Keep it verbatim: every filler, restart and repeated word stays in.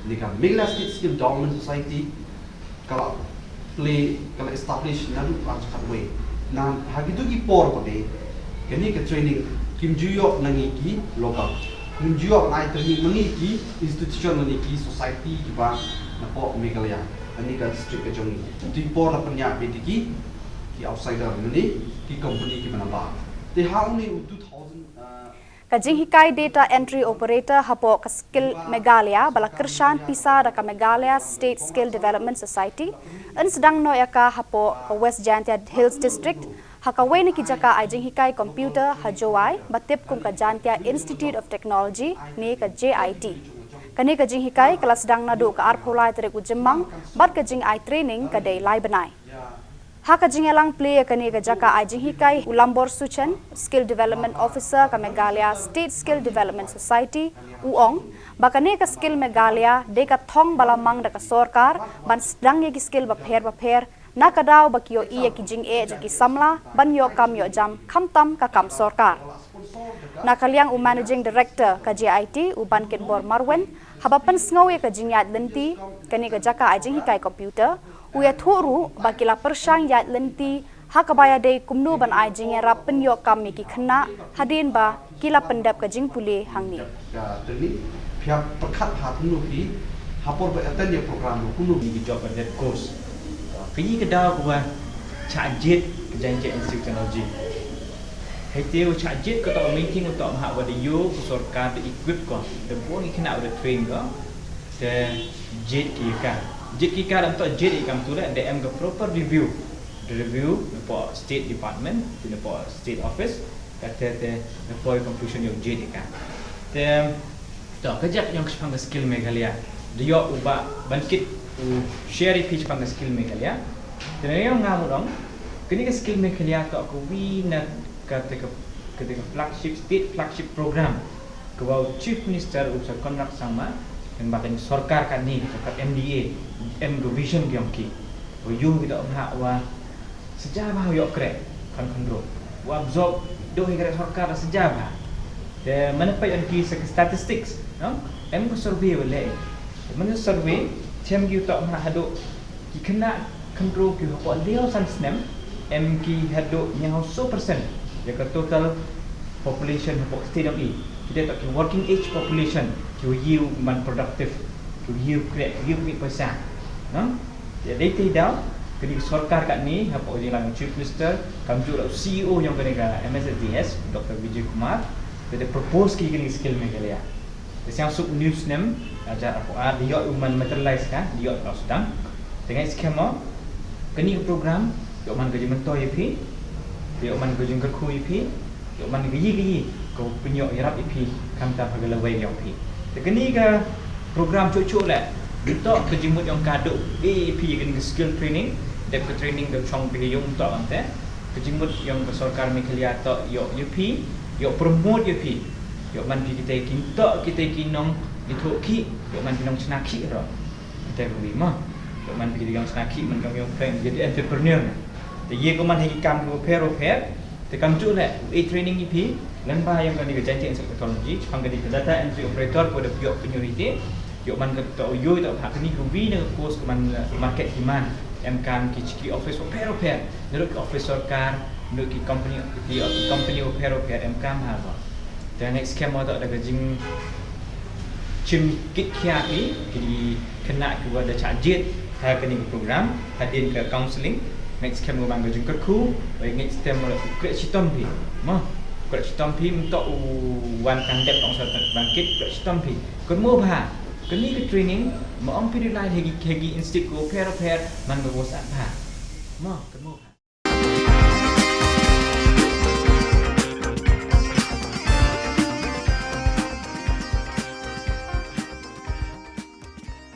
Ni ka Meghalaya State Skill Development Society ka la play, ka la establish naduh ar hajar khatwei. Na ha kito ki por ba dei kane ka training kim ju ïoh na ngi ki local, kim ju ïoh na ai training na ngi ki institution, na ngi ki society kiba na pok Meghalaya, na ngi ka district ka jong ngi. Kito ki por la pynïaid beit da ki, ki outsider, na ngi ki company kiba na bar. Te ha u ne u two thousand, uh, Ka jinghikai Data Entry Operator hapoh ka Skill Meghalaya ba la kyrshan pisa da ka Meghalaya State Skill Development Society yn sdang noh ïa ka hapoh ka West Jaintia Hills District, ha kawei na ki jaka ai jinghikai computer ha Jowai ba tip kum ka Jaintia Institute of Technology ne ka J I T. Kane ka jinghikai ka la sdang naduh ka arphew lai tarik u Jymmang bad ka jingai training ka dei lai bnai. Ha ka jingïalang plie ïa kane ka jaka ai jinghikai, u Lambor Suchen, Skill Development Officer ka Meghalaya State Skill Development Society, u ong ba kane ka Skill Meghalaya dei ka thong ba la mang da ka sorkar ban sdang ïa ki skill bapher bapher, na ka daw ba ki ïohi ïa ki jingeh jong ki samla ban ïoh kam ïoh jam khamtam ka kam sorkar. Na ka liang u Managing Director ka J I T, u Bankinbor Marwin, haba pynsngew ïa ka jingïaid lynti kane ka jaka ai jinghikai computer, u ïathuh ruh ba ki la pyrshang ïaid lynti ha kaba ïadei kumno ban ai jingïarap pynïoh kam ïa ki khynnah hadien ba ki la pyndep ka jingpule hangne. Ka training, phi hap pyrkhat ha kumno phi, ha por ba attend ïa program kumno phi. Ki job and that course. Ka yi ka daw ka wa chah jied ka Jaintia Institute of Technology. Hei te wa chah jied ka toh meeting wa toh mah wa da yo ka sorkar da equip ko, da bun ki khynnah wa da train ko. Te jied ki ka, jied ki ka, da toh jied ki kam tu le da em ka proper review. Da review na po state department, na po state office. Ka te te na po conclusion yow jied ki ka. Te to ka jaka yong ka shipang ka Skill Meghalaya. Da yoh u Bah Bankit u share ïa phi shipang ka Skill Meghalaya. Te na yong nga mut ong kani ka Skill Meghalaya to ka wi na ka te ka, ka te ka flagship, state flagship program ka wa u Chief Minister u Sir Conrad Sangma, kan ba kani sorkar kani, sorkar M D A, em ka vision yong ki. Wa yoh ki to ha wa Sejaba ha u ïoh kreh kan khynroo. U absorb dooh hi kreh sorkar sejaba. Te mane peit ïa ki statistics, no? Em ka survey wa leh. Mane survey chem ki u toh ha hadooh ki khynnah khynroo ki hapoh liaw san snem, em ki hadooh hynñiew saw percent ïa ka total population hapoh state yong i. Ki dei toh ki working age population, ki wa ïoh man productive, ki wa ïoh kreh, ki wa ïoh pynmih pisa. No? Te dei te daw kani ka sorkar katni hapoh ka jingïalang Chief Minister, kamjooh la u C E O yong kani ka M S S D S, Doctor Vijay Kumar, te da propose ki kani ka Skill Meghalaya. Te sngewsuk u hynñiew snem, hajar arphew ar, da ïoh u man materialize ka, da ïoh ka sdang. Te nga ngeit skhem mo kani ka program ïoh man ka jingmyntoi ïa phi, ïoh man ka jingkyrkhu ïa phi, ïoh man ka yi ka yi ka pynïoh ïarap ïa phi khamtam ha ka lawei yong phi. Te kani ka program chuh chuh leh, to ka jingmut yong ka dooh ïa phi kani ka skill training, dep ka training da chong phi yung to ante. Ka jingmut yong ka sorkar Meghalaya to ïoh ïa phi, ïoh promote ïa phi, ïoh man phi kita ki to kita ki nong ithuh ki, ïoh man phi nong chna ki ro. Kita ruh wi mo. Ïoh man phi kita ki nong chna ki man kam yong phi kita entrepreneur. Te ïa ko man ha ki kam ko pher pher. Te kamjooh leh u e training ïa phi lyngba yong kani ka Jaintia Institute of Technology, shaphang kani ka data entry operator ko da pynïoh pynïoh ïa te. Ïoh man ka to ïoh to ha kani ka wi na ka course ko man market demand. Em kam ki chiki office pher pher. Nurut ki office sorkar, nurut ki company, ki company pher pher em kam ha ba. Te next scam mo to da ka jing chim kit khia ki ki khynnah ki wa da chah jied ha kani ka program hadien ka counselling. Next scam mo man ka jingkyrkhu, wei next scam mo kreh chitom phi. Mo kreh chitom phi mto u wan kan dep ong sa bangkit kreh chitom phi. Kynmo bha kani ka training mo ong phi rilai hegi hegi instik ko pher pher man ka wos at bha. Mo kynmo.